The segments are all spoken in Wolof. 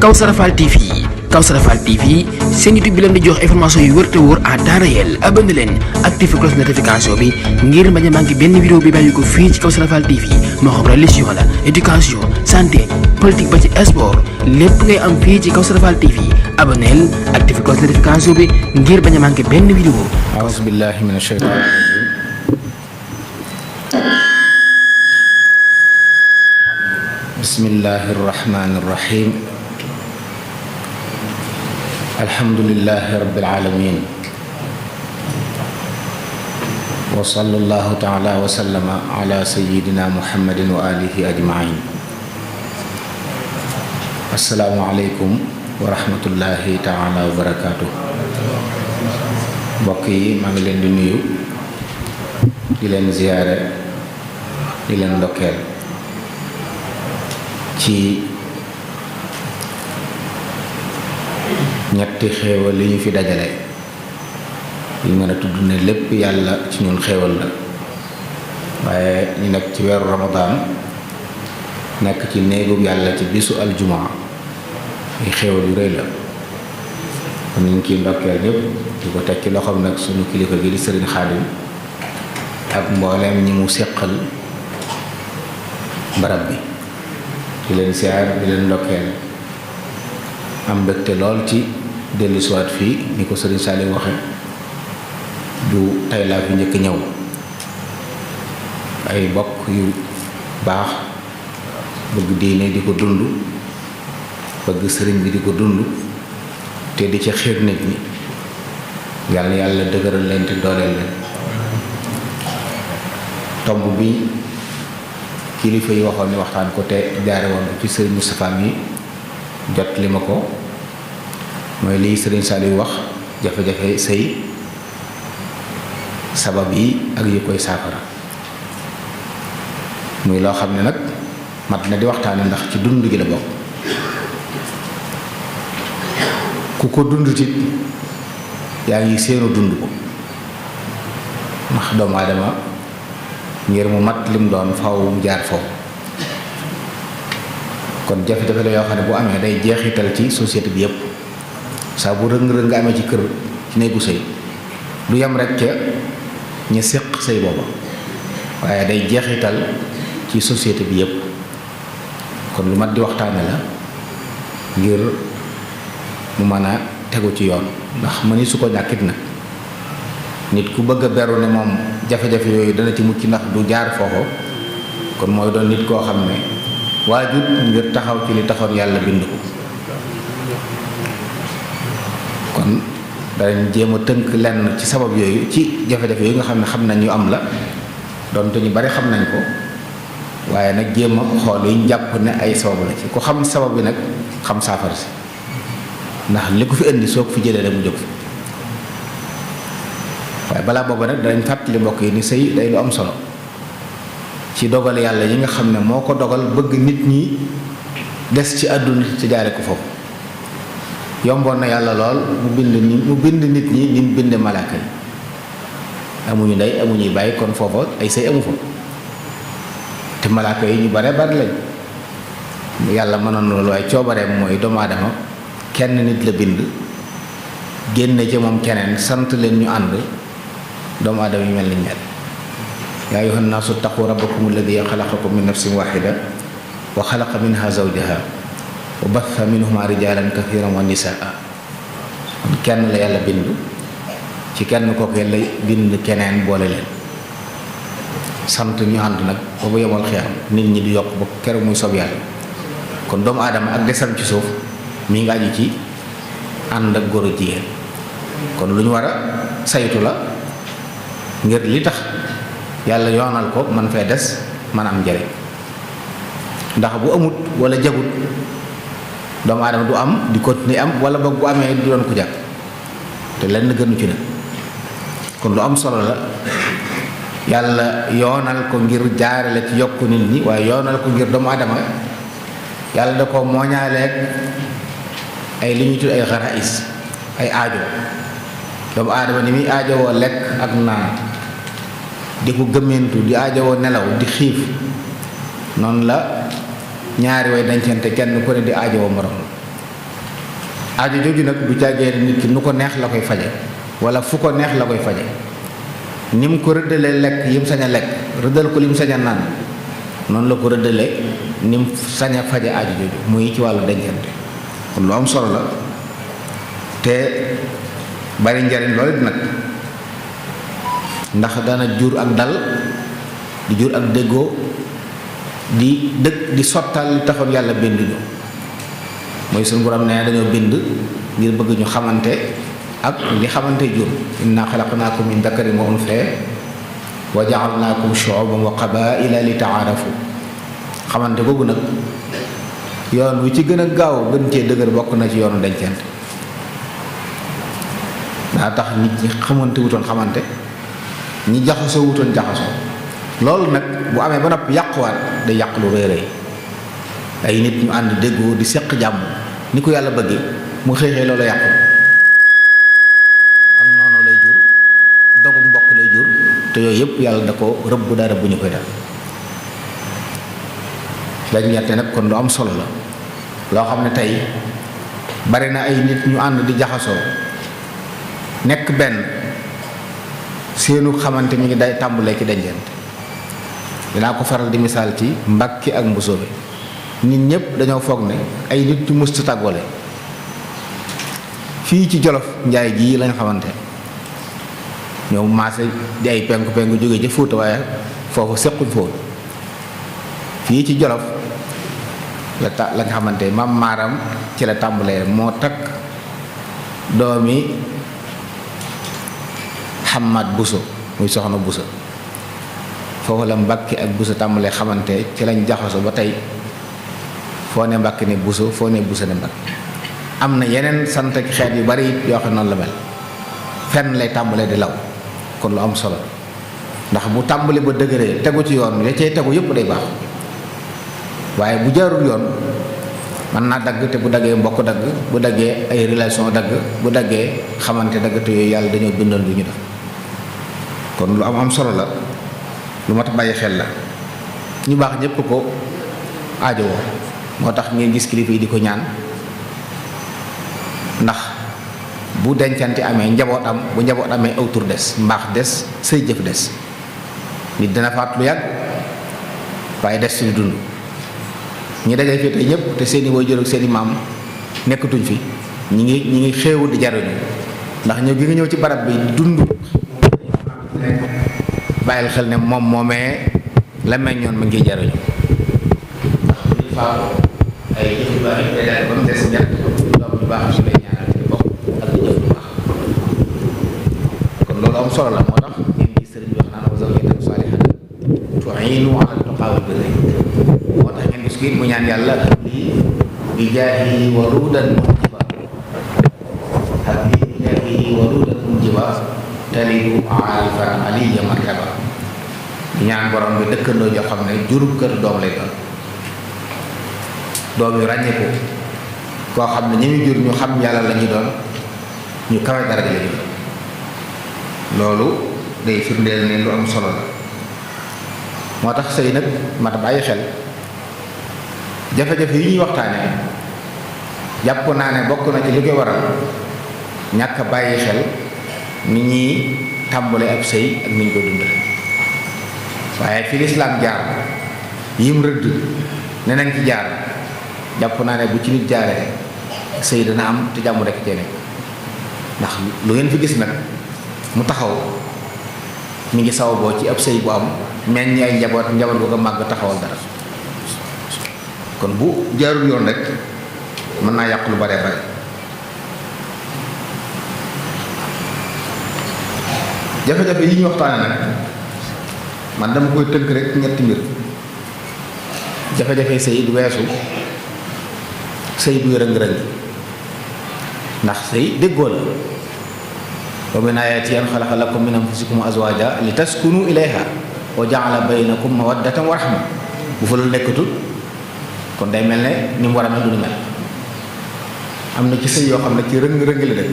Kawsara Fall TV Kawsara Fall TV seen YouTube bi leen di jox information yu wër te wóor à temps réel. abonné leen activé cloche notification bi ngir bañ a manqué benn vidéo bi bàyyi ko fii ci Kawsara Fall TV moo xam religion la éducation santé politique ba ci sport lépp ngay am fii ci Kawsara Fall TV. abonneel activé cloche notification bi ngir bañ a manqué benn vidéo. a'uuzu billahi mina shaytaani rajiim. bismillahi rahmaani rahiim. alhamdulillahi rabbil aalamiin. wa sallallahu taala wa sallama ala sayyidina muhammadin wa alihi ajmain. assalaamu aleykum wa rahmatullahi taala wa barakaatu. mbokk yi maa ngi leen di nuyu, di leen ziyaare, di leen ndokkeel ci ñetti xéewal li ñu fi dajale yi mën a tudd ne lépp yàlla ci ñun xéewal la, waaye ñu nekk ci weeru ramadaan nekk ci néegub yàlla ci bisu aljumaa yi xéewal yu rëy la. kon ñu ngi ciy ndokkeel ñëpp di ko teg ci loxoom nag suñu kilifa gi di sëriñ Xaadim ak mbooleem ñi mu séqal barab bi, di leen siyaar, di leen ndokkeel, am mbégte lool ci dellusiwaat fii ni ko sëriñ Saliou waxe du tey laa fi njëkk ñëw. ay bokk yu baax bëgg diine di ko dund, bëgg sëriñ bi di ko dund te di ca xiir nit ñi, yàlla yàlla dëgëral leen te dooleel leen. tomb bi kilifa yi waxoon ni waxtaan ko te jaare woon ko ci sëriñ Moustapha mi jot li ma ko mooy lii sëriñ Saliou wax, jafe-jafe sëy, sabab yi ak yu koy saafara. muy loo xam ne nag mat na di waxtaane ndax ci dund gi la bokk. ku ko dund tit yaa ngi seenu dund ko, ndax doomu aadama ngir mu mat lim doon faw mu jaar foofu. kon jafe-jafe la yoo xam ne bu amee day jeexital ci société bi yépp. saa bu rëng-rëng nga amee ci kër ci néegu sëy du yem rek ca ña séq sëy booba, waaye day jeexital ci société bi yépp. kon lu mat di waxtaane la ngir mu mën a tegu ci yoon, ndax mëni su ko ñàkkit nag nit ku bëgg a beru ne moom jafe-jafe yooyu dana ci mucc ndax du jaar foofu, kon mooy doon nit koo xam ne waajut ngir taxaw ci li taxoon yàlla bind ko. kon danañ jéem a tënk lenn ci sabab yooyu, ci jafe-jafe yooyu nga xam ne xam nañ ñu am la, doonte ñu bari xam nañ ko, waaye nag jéem a xool yi ñu jàpp ne ay sabab la ci. ku xam sabab bi nag xam saafara si, ndax li ko fi indi soo ko fi jëlee rek mu jóg fi. waaye balaa booba nag danañ fàttali mbokk yi ni sëy day lu am solo ci dogal yàlla yi nga xam ne moo ko dogal, bëgg nit ñi des ci àdduna ci jaare ko foofu. yomboon na yàlla lool mu bind nit ñi ni mu binde malaaka yi. amuñu ndey amuñuy bàyyi, kon foofa ay sëy amu fa. te malaaka yi ñu bare bari lañ. yàlla mënoon loolu, waaye coobareem mooy doomu aadama kenn nit la bind, génne ci moom keneen, sant leen ñu ànd. doomu aadama yi mel nañ mel. yaa ayyuhan naasu ttaqu rabbakum alladi xalaqakum min nafsin waxida wa xalaqa minha zawjaha wa batha minhuma rijalan kathiran wa nisaa. kon kenn la yàlla bind, ci kenn kooku la bind keneen boole leen, sant ñu ànd nag ba bu yemal xiyam nit ñi di yokk ba keroog muy sob yàlla. kon doomu aadama ak desam ci suuf mi ngi aju ci ànd ak góor a jigéen. kon lu ñu war a saytu la ngir li tax yàlla yoonal ko man fee des man am njariñ. ndax bu amut wala jagut doomu aadama du am di continuer am, wala boog bu amee du doon ko jàpp, te lenn gënu ci nag. kon lu am solo la yàlla yoonal ko ngir jaarale ci yokk nit ñi, waaye yoonal ko ngir doomu aadama yàlla da ko mooñaaleeg ay li ñuy tudd ay xaraïs, ay aajo. doomu aadama ni muy aajowoo lekk ak naan, di ko gëmmentu, di aajowoo nelaw, di xiif, noonu la ñaari way dencante kenn ku ne di aajowoo morom. aajo jooju nag du jàggee nit ki nu ko neex la koy faje wala fu ko neex la koy faje ni mu ko rëddalee lekk yi mu sañ a lekk rëddal ko li mu sañ a naan noonu la ko rëddalee ni mu sañ a faje aajo jooju muy ci wàllu dencante kon lu am solo la te bari njariñ loolu it nag ndax dana jur ak dal di jur ak déggoo di dëkk di sottal li taxoon yàlla bind ñu mooy suñu borom nee dañoo bind ngir bëgg ñu xamante ak li xamante jur inna xalaqnaakum min dakarin wa unsaa wa ja'alnaakum shu'uban wa qabaa'ila li ta'aarafu xamante googu nag yoon wi ci gën a gaaw gën cee dëgër bokk na ci yoonu dencante daa tax nit ñi xamante wutoon xamante ñi jaxasoo wutoon jaxasoo loolu nag bu amee ba noppi yàquwaat day yàq lu rëy rëy ay nit ñu ànd déggoo di seq jàmm ni ko yàlla bëggee mu xëy xëy loolu yàqu ak noonu lay jur dogu mbokk lay jur te yooyu yëpp yàlla da ko rëbb daa rëbb ñu koy def dañ ñette nag kon lu am solo la loo xam ne tey bari na ay nit ñu ànd di jaxasoo nekk benn seenu xamante mi ngi day tàmbulee ci dencante dinaa ko faral di misaal ci Mbàkke ak Mbusoobe nit ñëpp dañoo foog ne ay nit ñu mësta tàggole fii ci Jolof njaay gii lañ xamante ñëw maase di ay penku penku jóge ci Fuuta waaye foofu sequñ foofu fii ci Jolof lañ xamante maam maaram ci la tàmbalee moo takk doomi Xamad Buso muy soxna Buso foofu la Mbàkke ak Buso tàmbalee xamante ci lañ jaxaso ba tey foo ne Mbàkke ne Buso foo ne Buso ne Mbàkke am na yeneen sant ak xeet yu bari it yoo xam noonu la mel fenn lay tàmbalee di law kon lu am solo ndax bu tàmbali ba dëgëree tegu ci yoon ya cay tegu yëpp day baax waaye bu jaarul yoon mën naa dagg te bu daggee mbokk dagg bu daggee ay relation dagg bu daggee xamante dagg te yooyu yàlla dañoo bindoon lu ñu def kon lu am solo la lu mat a bàyyi xel la ñu baax ñëpp ko aajowoo moo tax ngeen gis kilifa yi di ko ñaan ndax bu dencante amee njaboot am bu njaboot amee aw tur des mbaax des say jëf des nit dina faat lu yàgg waaye des suñu dund ñi dajale fii tey ñëpp te seeni waajur ak seeni maam nekkatuñ fi ñi ngi xéewu di jaruñu ndax ñëw gi nga ñëw ci barab bi dund bàyyil xel ne moom moomee la meññoon ma ngi jaruñu ndax bu ñu faatoo ay jëf yu baax yi day daal ba mu des ñett doom yu baax su lay ñaanal ci bokk ak jëf yu baax kon loolu am solo la moo tax ngeen gis sëriñ bi wax naan wa zawjatan saalihatan tu'iinu ala tuqaa wal birri moo tax ngeen gis ko it mu ñaan yàlla lii bi jaahihi waruudan munjiba ak lii bi jaahihi waruudan munjiba talidu aarifan aliya martaba ñaan borom bi dëkkandoo joo xam ne jurub kër doom lay doon doom yu ràññeeku koo xam ne ñi muy jur ñu xam yàlla la ñu doon ñu kawe daraja la ñu doon loolu day firndeel ne lu am solo la moo tax sëy nag mat a bàyyi xel jafe-jafe yi ñuy waxtaane jàpp naa ne bokk na ci li koy waral ñàkk a bàyyi xel ni ñuy tàmbale ab sëy ak ni ñu ko dundal waaye fi lislaam jaar yim rëdd ne nañ ci jaar jàpp naa ne bu ci nit jaaree sëy dana am te jàmm rekk cee nekk ndax lu ngeen fi gis nag mu taxaw mi ngi sawaboo ci ab sëy bu am meññ ay njaboot bu ko màgg taxawal dara kon bu jaarul yoon rek mën naa yàq lu bare bare jafe-jafe yi ñu waxtaane nag man dama koy tënk rek ñetti mbir jafe-jafe sëy du weesu sëy buy rëng-rëng ndax sëy déggoo la wa min aayaatihi an xalaqa lakum min anfusikum azwaaja li taskunu ilayha wa ja'ala baynakum mawaddatan wa rahma bu fa loolu nekkatul kon day mel ne ni mu war a mel du ni mel am na ci sëy yoo xam ne ci rëng-rëng la dëkk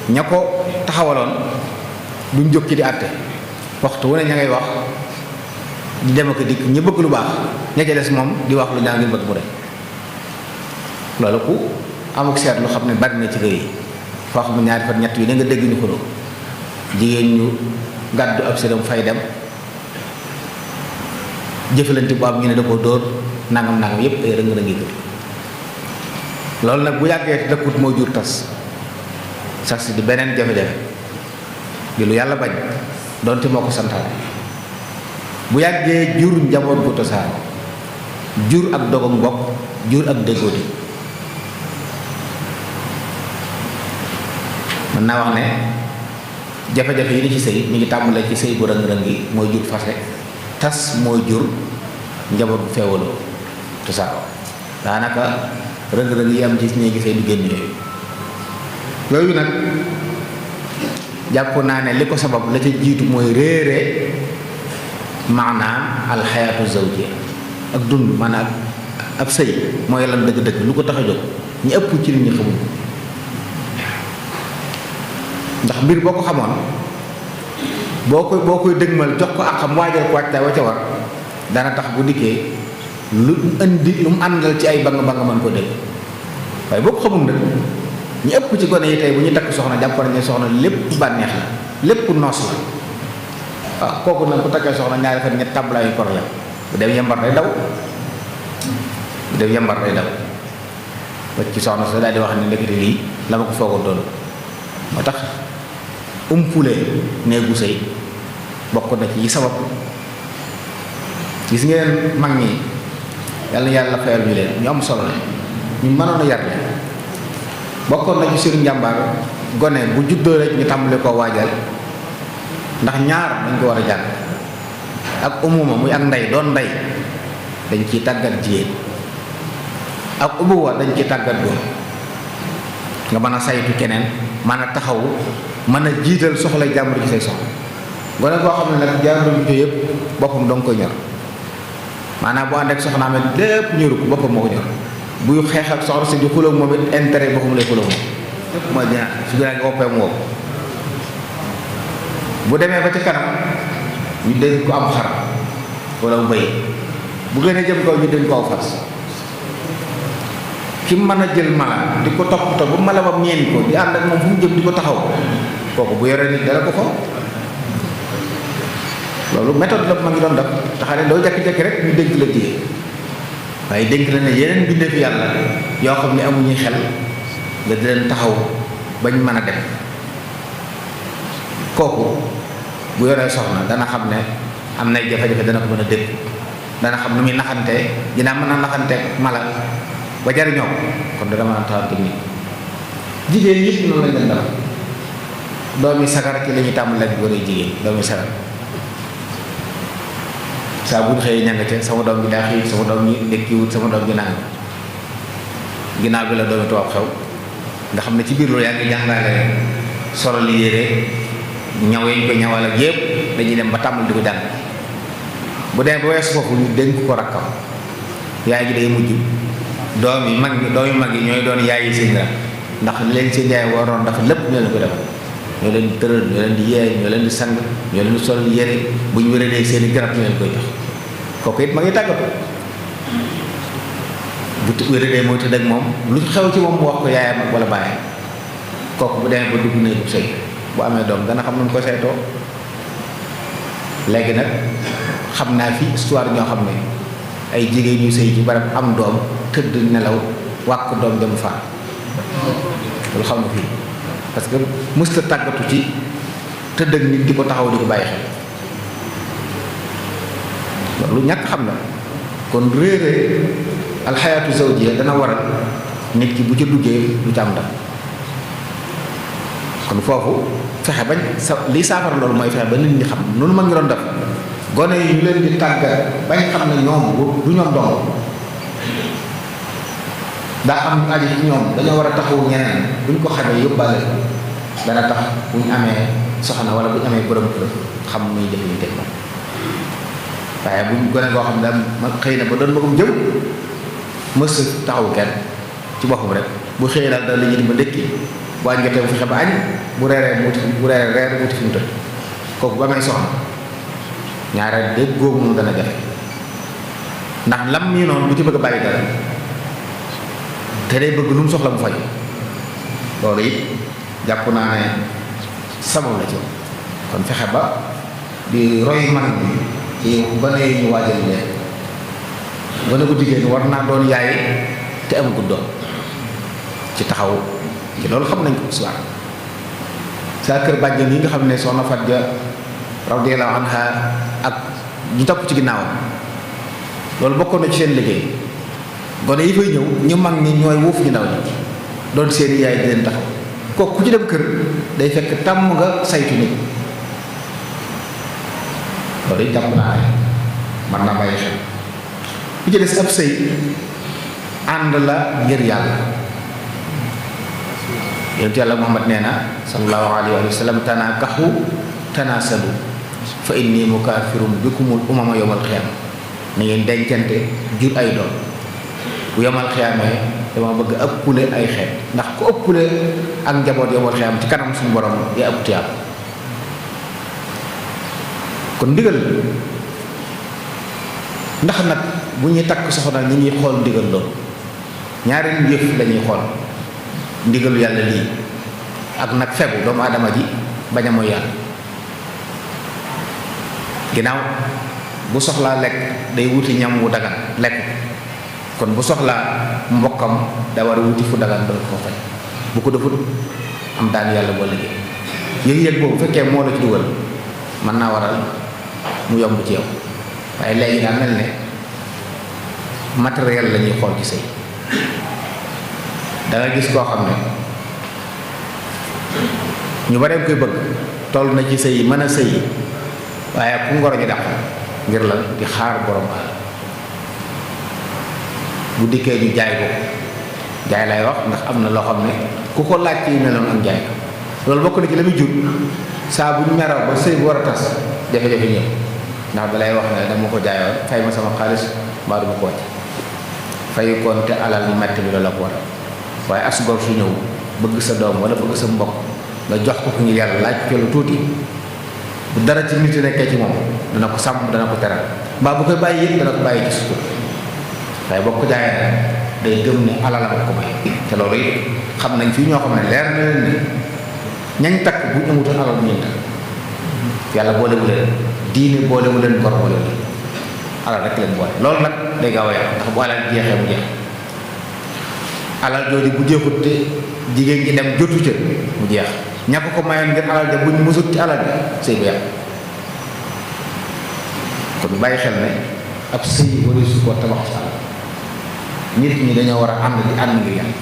ña ko taxawaloon duñ jóg ci di àtte waxtu wu ne ña ngay wax di dem ak dikk ñi bëgg lu baax ña ca des moom di wax lu ñaa ngir bëgg mu rek loolu ku amuk seet lu xam ne bari na ci kër yi foo xam ne ñaari fan ñett yi da nga dégg ñu xuloo jigéen ñu gàddu ab séram fay dem jëfalante bu am ñu ne da koo dóor nangam nangam yépp ay rëng-rëngi kër loolu nag bu yàggee dëkkut moo jur tas sax si di beneen jafe-jafe di lu yàlla bañ donte moo ko santaane bu yàggee jur njaboot gu tasaaro jur ak dogam mbokk jur ak déggóoti mën naa wax ne jafe-jafe yi ni ci sëy mi ngi tàmbalee ci sëy bu rëng-rëng yi mooy jur fase tas mooy jur njaboot bu feewaloo tasaaro daanaka rëng-rëng yi am ci néegi sëy du génn yooyu nag jàpp naa ne li ko sabab la ca jiitu mooy réere maanaam alxayaatu zawjiya ak dund maanaam ab sëy mooy lan dëgg-dëgg lu ko tax a jóg ñu ëpp ci nit ñi xamuñ ndax mbir boo ko xamoon boo koy dëgmal jox ko ak xam waajal ko waajtaay wa ca war dana tax bu dikkee lu mu àndal ci ay bang bang mën ko dégg waaye boo ko xamul nag ñu ëpp ci gone yi tey bu ñu takk soxna jàpp nañ ne soxna lépp bànneex la lépp noos la waaw kooku nag bu takkee soxna ñaari fan ñett tàmbalaayu problème bu dem yambar day daw ba ci soxna sa daal di wax ne ndekete lii la ma ko foogoon doon moo tax umpule néegu sëy bokk na ci yi sabab gis ngeen mag ñi yàlla fayal ñu leen ñu am solo la ñu mënoon a yar leen bokkoon na ci seen njàmbaar gone bu juddoo rek ñu tàmbali koo waajal ndax ñaar dañ ko war a jàng ak umuma muy ak ndey doon ndey dañ ciy tàggat jigéen ak ubuwa dañ ciy tàggat góor nga mën a saytu keneen mën a taxaw mën a jiital soxla jàmbur ci say soxla gone koo xam ne nag jàmbur bi yëpp boppam dong koy ñor maanaam bu ànd ak soxnaam it lépp ñoru ko boppam moo ko ñor buy xeex ak soxna si di xuloo moom it intérêt boppam lay xuloo moom mooy dina su gën a woppee mu wopp bu demee ba ci kanam ñu dénk ko am xar wala mu bëy bu gën a jëm kaw ñu dénk ko aw fas ki mën a jël mala di ko toppatoo bu mala bam ñeen ko di ànd ak moom fu mu jëm di ko taxaw kooku bu yoree nit dara ko ko loolu méthode la ma ngi doon def taxale doo jakki-jakki rek ñu dénk la jigéen waaye dénk la ne yeneen bindeefi yàlla yoo xam ne amuñuy xel nga di leen taxaw bañ mën a dem kooku bu yoree soxna dana xam ne am nay jafe-jafe dana ko mën a dégg dana xam nu muy naxantee dinaa mën a naxantee mala ba jariñoo kon dana mën a taxante nit jigéen ñi noonu lañ leen def doomi sagar ci la ñuy tàmbali ak góor jigéen doomi sagar saa bu ñu xëyee ña nga ca sama doom bi daa xiif sama doom ñi ndekkiwut sama doom bi naan ginnaaw bi la doomi tubaab xew nga xam ne ci biir loolu yaa ngi jàngale solo li yére ñaw yi ñu ko ñawal ak yépp dañuy dem ba tàmbali di ko jàng bu demee ba weesu foofu ñu dénk ko rakkam yaay ji day mujj doom yi mag yi ñooy doon yaay yi seen rak ndax leen seen yaay waroon dafa lépp ñoo leen ko defal ñoo leen di tëral ñoo leen di yeey ñoo leen di sang ñoo leen di sol yére bu ñu wéradee seen i garab ñu leen koy jox kooku it ma ngi tàggatu bu wéradee mooy tëdd ak moom lu xew ci moom mu wax ko yaayam ak wala bàyyi kooku bu demee ba dugg néegu sëy bu amee doom dana xam nu mu ko saytoo léegi nag xam naa fi histoire ñoo xam ne ay jigéen ñu sëy ci barab am doom tëdd nelaw wàkk doom dem faat loolu xam na fii parce que mësta tàggatu ci tëdd ak nit di ko taxaw di ko bàyyi xel loolu ñàkk xam na kon réere alxayaatu zawjiya dana waral nit ki bu ca duggee du ca am ndam kon foofu fexe bañ li saafara loolu mooy fexe ba nit ñi xam noonu ma ngi doon def gone yi ñu leen di tàggat bañ xam ne ñoom du ñoom dong daa am ñu aju ci ñoom dañoo war a taxawu ñeneen bu ñu ko xamee yóbbaale ko dana tax bu ñu amee soxna wala bu ñu amee borom kër xam muy jëflante ko waaye bu ñu gone koo xam ne daal xëy na ba doon magum jëm mës taxawu kenn ci boppam rek bu xëyee daal daal la ñuy ba ndékki bu añ jotee bu fexe ba añ bu reeree mu reer wuti fi mu tëdd kooku bu amee soxna ñaareel dégg googu moom dana jafe ndax lam mii noonu bu ci bëgg a bàyyi dara te day bëgg lu mu soxla mu faju loolu it jàpp naa ne sabab la ci kon fexe ba di roy mag ñi ci gone yi ñu waajal leen gone bu jigéen war naa doon yaay te amagul doom ci taxaw ci loolu xam nañ ko histoire saa kër bàjjen yi nga xam ne soxna Fatia radiyallahu anha ak ñu topp ci ginnaawam loolu bokkoon na ci seen liggéey gone yi fay ñëw ñu mag ñi ñooy wuuf ñu ndaw ñi doon seen yaay di leen taxaw kooku ku ci dem kër day fekk tàmm nga saytu nit loolu it jàpp naa ne man naa bàyyi xel bu ci des ab sëy ànd la ngir yàlla yonent yàlla Muhammad nee na sallallahu alayhi wa sallam tanaakaxu tanaasalu fa inni mukaafirum bikumul umama yawmal xiyaama na ngeen dencante jur ay doom bu yawmal xiyaamee dama bëgg ëppule ay xeet ndax ku ëppule ak njaboot yawmal xiyaama ci kanam suñu borom yaa ëpp tiyaab kon ndigal ndax nag bu ñuy takk soxna ñi ñuy xool ndigal loolu ñaari yëf lañuy xool ndigalu yàlla lii ak nag fegu doomu aadama ji bañ a mooy yàlla ginnaaw bu soxlaa lekk day wuti ñam wu dagan lekk kon bu soxlaa mbokkam da war a wuti fu dagan ba ko faj bu ko defut am daan yàlla boo liggéey yëg-yëg boobu bu fekkee moo la ci dugal mën naa waral mu yomb ci yow waaye léegi daa mel ne matériel la ñuy xool ci sëy da nga gis koo xam ne ñu bare koy bëgg toll na ci sëy mën a sëy waaye ku ngoro ñu dàq ngir la di xaar borom alal bu dikkee ñu jaay ko jaay lay wax ndax am na loo xam ne ku ko laaj ci meloon ak jaay loolu bokk na ci la muy jur saa bu ñu meroo ba sëy bu war a tas jafe-jafe ñëw ndax dalay wax ne dama ko jaayoon fay ma sama xaalis mbaa duma ko wàcc fayu koon te alal mu metti bi loolu la ko war waaye as gor su ñëw bëgg sa doom wala bëgg sa mbokk nga jox ko ngir yàlla laaj ko lu tuuti bu dara ci nit nekkee ci moom dana ko sàmm dana ko teral mbaa bu koy bàyyi yëpp dana ko bàyyi ci sutur waaye boo ko jaayee day gëm ne alalam ko may te loolu it xam nañ fii ñoo xam ne leer na leen ni ñañ takk bu ñu amutoon alal bu ñu takk yàlla boolewu leen diine boolewu leen gor boolewu leen alal rek leen boole loolu nag day gaaw a yàq ndax bu alal jeexee mu jeex alal jooju bu jeexut te jigéen ñi dem jotu ca mu jeex ñàkk ko mayoon ngir alal ja buñ mësut ci alal ja sëy bu yàq kon bàyyi xel ne ab sëy wala su ko tabax ci alal nit ñi dañoo war a ànd di ànd ngir yàlla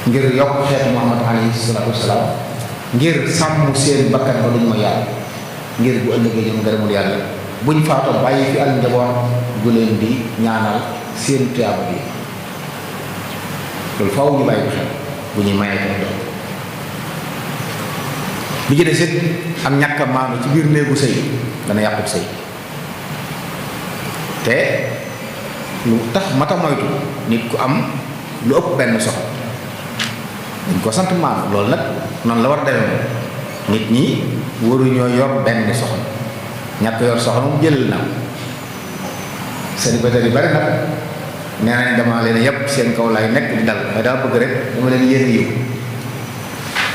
ngir yokk xeetu Muhammad alayhi salaatu wasalaam ngir sàmm seen bakkan ba duñ ma yàlla ngir bu ëllëgee ñoom ngërëmul yàlla buñ faatoo bàyyi fi al njaboot gu leen di ñaanal seen tuyaaba bi loolu faaw ñu bàyyi ko xel bu ñuy mayee ko doom bi ci des it ak ñàkk a maanu ci biir néegu sëy dana yàqut sëy te lu tax mata moytu nit ku am lu ëpp benn soxla dañ ko sant maanu loolu nag noonu la war a demee nit ñi waruñoo yor benn soxla ñàkk yor soxla mu jëlal na célibataire yi bari nag nee nañ dama leen yépp seen kaw laay nekk di dal waaye daa bëgg rek dama leen yéen yiw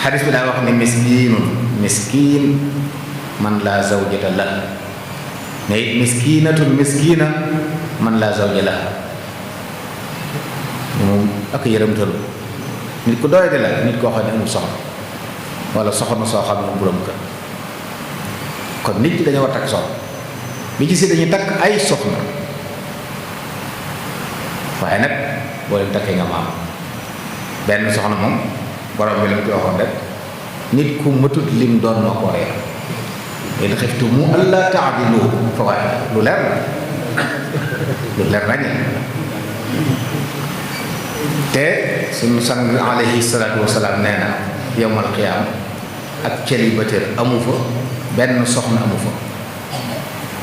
xadis bi daa wax ne miskiin man laa zawjata la ne it miskiinatun miskiina man laa zawja la moom ak yërëmtalu nit ku doy de la nit koo xam ne amul soxna wala soxna soo xam ne borom kër kon nit ñi dañoo war takk soxna bi ci si dañuy takk ay soxna waaye nag boo leen takkee nga maam benn soxna moom borom bi la mu ci waxoon rek nit ku matut lim doon moo ko waree in xiftumu allaa ta'dilu fa waaye lu leer la lu leer nañ te suñu sang alayhi salaatu wasalaam nee na yawmal qiyaam ak célibataire amu fa benn soxna amu fa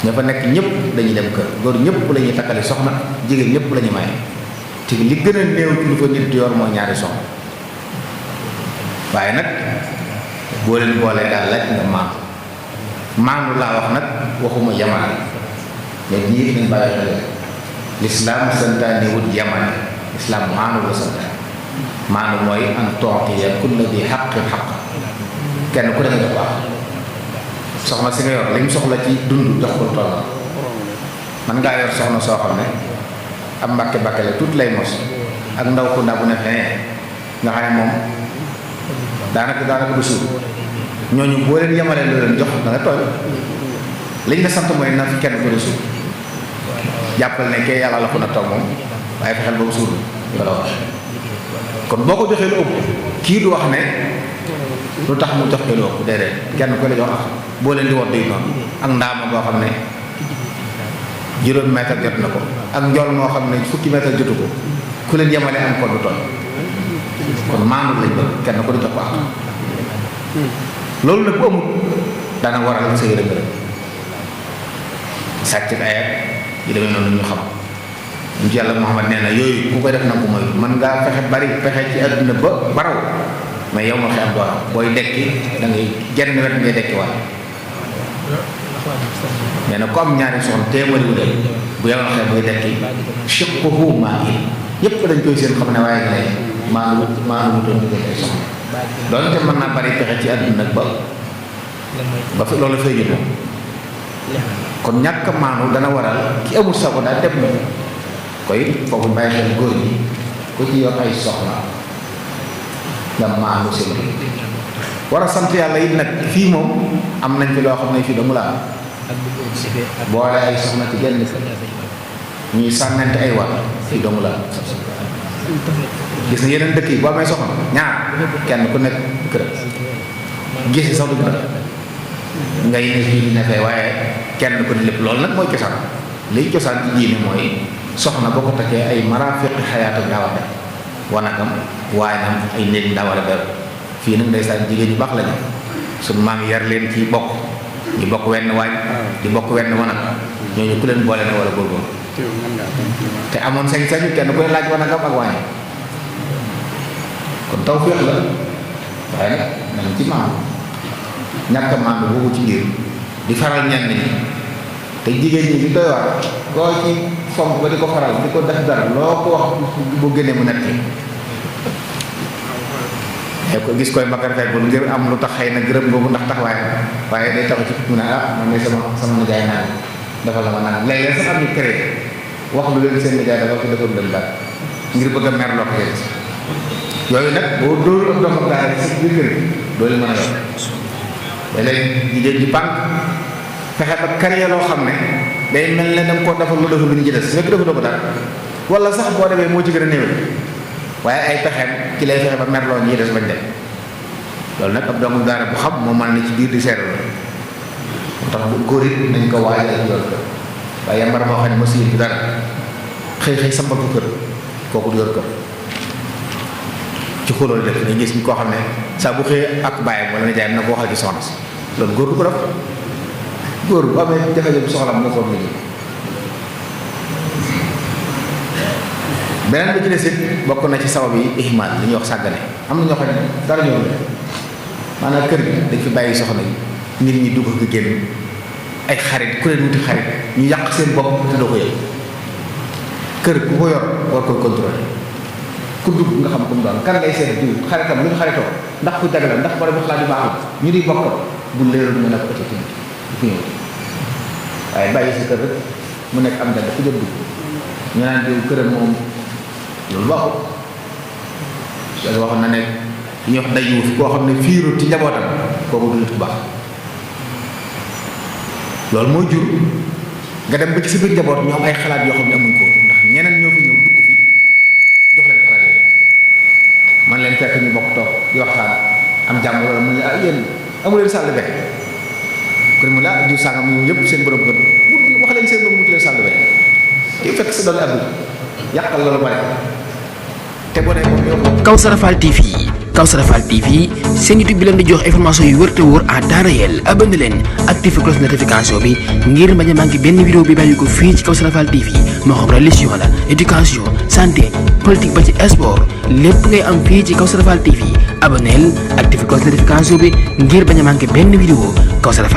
ña fa nekk ñëpp dañuy dem kër góor ñëpp la ñuy takkali soxna jigéen ñëpp la ñuy maye te li gën a néew ci lu fa nit di yor mooy ñaari soxna waaye nag boo leen boolee daal laaj nga maandu laa wax nag waxuma yamane mais ñii nañ bàyyi xel lislaam santaane wut yamane islam maanu la sant maanu mooy an tu'tiya kulla di haqqin haqqa kenn ku ne nga jox baax soxna si nga yor li mu soxla ci dund jox ko toll man ngaa yor soxna soo xam ne am mbàkke mbàkke la tuuti lay mos ak ndaw ku ndaw bu ne feneen nga xam ne moom daanaka du suur ñooñu boo leen yemalee loo leen jox da nga tooñ liñ la sant mooy na fi kenn ko di suur jàppal ne kay yàlla la ko na toog moom waaye fexeel ba mu suur la wax kon boo ko joxee lu ëpp kii du wax ne lu tax mu jox ko lu ëpp déedéet kenn ko la jox ak boo leen di wax day noonu ak ndaama boo xam ne juróomi mètre jot na ko ak njool moo xam ne fukki mètre jotu ko ku leen yemale am ko du tooñ kon maandu lañ bëgg kenn ko di jox ko ak loolu nag bu amul daana waral sa yërëm rek sàcc ayat yi demee noonu ñu xam ñu ci yàlla Muhammad nee na yooyu ku koy def na ko mooy mën ngaa fexe bari fexe ci àdduna ba baraw mais yow ma fi am doon booy dekki da ngay genn wet ngay dekki waat nee na ko am ñaari soxna téeméeri wu dee bu yow ma xee booy dekki shiqquhu maa'il yépp dañ koy seen xam ne waaye nga lay maanu wutoon diggante soxna doonte mën naa bari fexe ci àdduna ba fi loolu fay jot kon ñàkk maanu dana waral ki amul sago daal dem na koy foofu bàyyi xel góor ñi ku ci yor ay soxna nga maanu seen war a sant yàlla it nag fii moom am nañ fi loo xam ne fii damu la am boole ay soxna ci genn ñuy sànnante ay war fii damu la am gis na yeneen dëkk yi boo amee soxna ñaar kenn ku nekk kër gis sax du dara ngay ne fii di nefee waaye kenn ku ne lépp loolu nag mooy cosaan liy cosaan ci diine mooy soxna boo ko takkee ay marafiqi xayaatu daa war a def wanagam waayam ay néeg daa war a def fii nag ndeysaan jigéen ñu baax lañu suñu maam yar leen ci bokk ñu bokk wenn waañ di bokk wenn wanag ñooñu ku leen boole na war a góorgóorlu te amoon sañ-sañu kenn ku ne laaj wanagam ak waañ kon taw féex la waaye nag nañ ci maam ñàkk maam boobu ci ngir di faral ñenn ñi te jigéen ñi di doy waar koo ci fonk ba di ko faral di ko def dara loo ko wax bu génnee mu nekk ko gis koy makar fekk bu ngir am lu tax xëy na gërëm boobu ndax tax waaye day taxu ci mu ne man ne sama nijaay naan dafa la ma naan léeg-léeg sax am ñu créé wax lu leen seen nijaay dafa ko defal leen daal ngir bëgg a mer loo ko yooyu nag boo dóorul am doxam daal si biir kër doo leen mën a yor léeg-léeg jigéen ji pànk fexe ba créé loo xam ne day mel ne danga ko defal lu defal lu ñu ci des fekk defaloo ko daal wala sax boo demee moo ci gën a néew waaye ay pexeem ci lay fexe ba merloo ñi des bañ dem loolu nag ab doomu daara bu xam moo mën na ci biir di seeral moo tax bu góor it nañ ko waajal yor kër waaye yambar moo xam ne ma siir bi dara xëy sambal ko kër kooku du yor kër ci xóolóolu def dañ gis ñu koo xam ne saa bu xëyee ak bàyyam wala nijaayam na ko waxal ci soxna si loolu góor du ko def góor bu amee jafe-jafe bu soxla moo ko liggéey beneen bi ci des it bokk na ci sabab yi ihmal li ñuy wax sàggane am na ñoo xam ne dara ñëw la maanaam kër gi dañ fi bàyyi soxna yi nit ñi dugg ko génn ay xarit ku leen wuti xarit ñu yàq seen bopp te doo ko yëg kër ku ko yor war koy contrôler ku dugg nga xam ku mu doon kan ngay seet diw xaritam lu ñu xaritoo ndax ku jag la ndax borom bi xalaat yu baaxul ñu di bokk bu leerul nga nekk ëtt fi ñëw waaye bàyyi sa kër rek mu nekk am dara ku jot dugg ñu naan diw këram moom loolu baaxul yàlla waxoon na ne li ñuy wax dayuuf koo xam ne fiirut ci njabootam kooku du nit ku baax loolu mooy jur nga dem ba ci sa biir njaboot ñu am ay xalaat yoo xam ne amuñ ko ndax ñeneen ñoo fi ñëw dugg fi jox leen xalaat yooyu man leen fekk ñu bokk toog di waxtaan am jàmm loolu mu ne yéen amu leen salle de bain kon mu la diw sàngam ñu yëpp seen borom kër wax leen seen borom mu leen salle de bain di fekk sa doole abdul yàqal loolu bari te boo nee Kawsara Fall TV seen YouTube bi leen di jox information yu wër te wóor à temps réel abonné leen activé cloche notification bi ngir bañ a manqué benn vidéo bi bàyyi ko fii ci Kawsara Fall TV moo xam religion la éducation santé politique ba ci sport lépp ngay am fii ci Kawsara Fall TV abonné activé cloche notification bi ngir bañ a manqué benn vidéo Kawsara Fall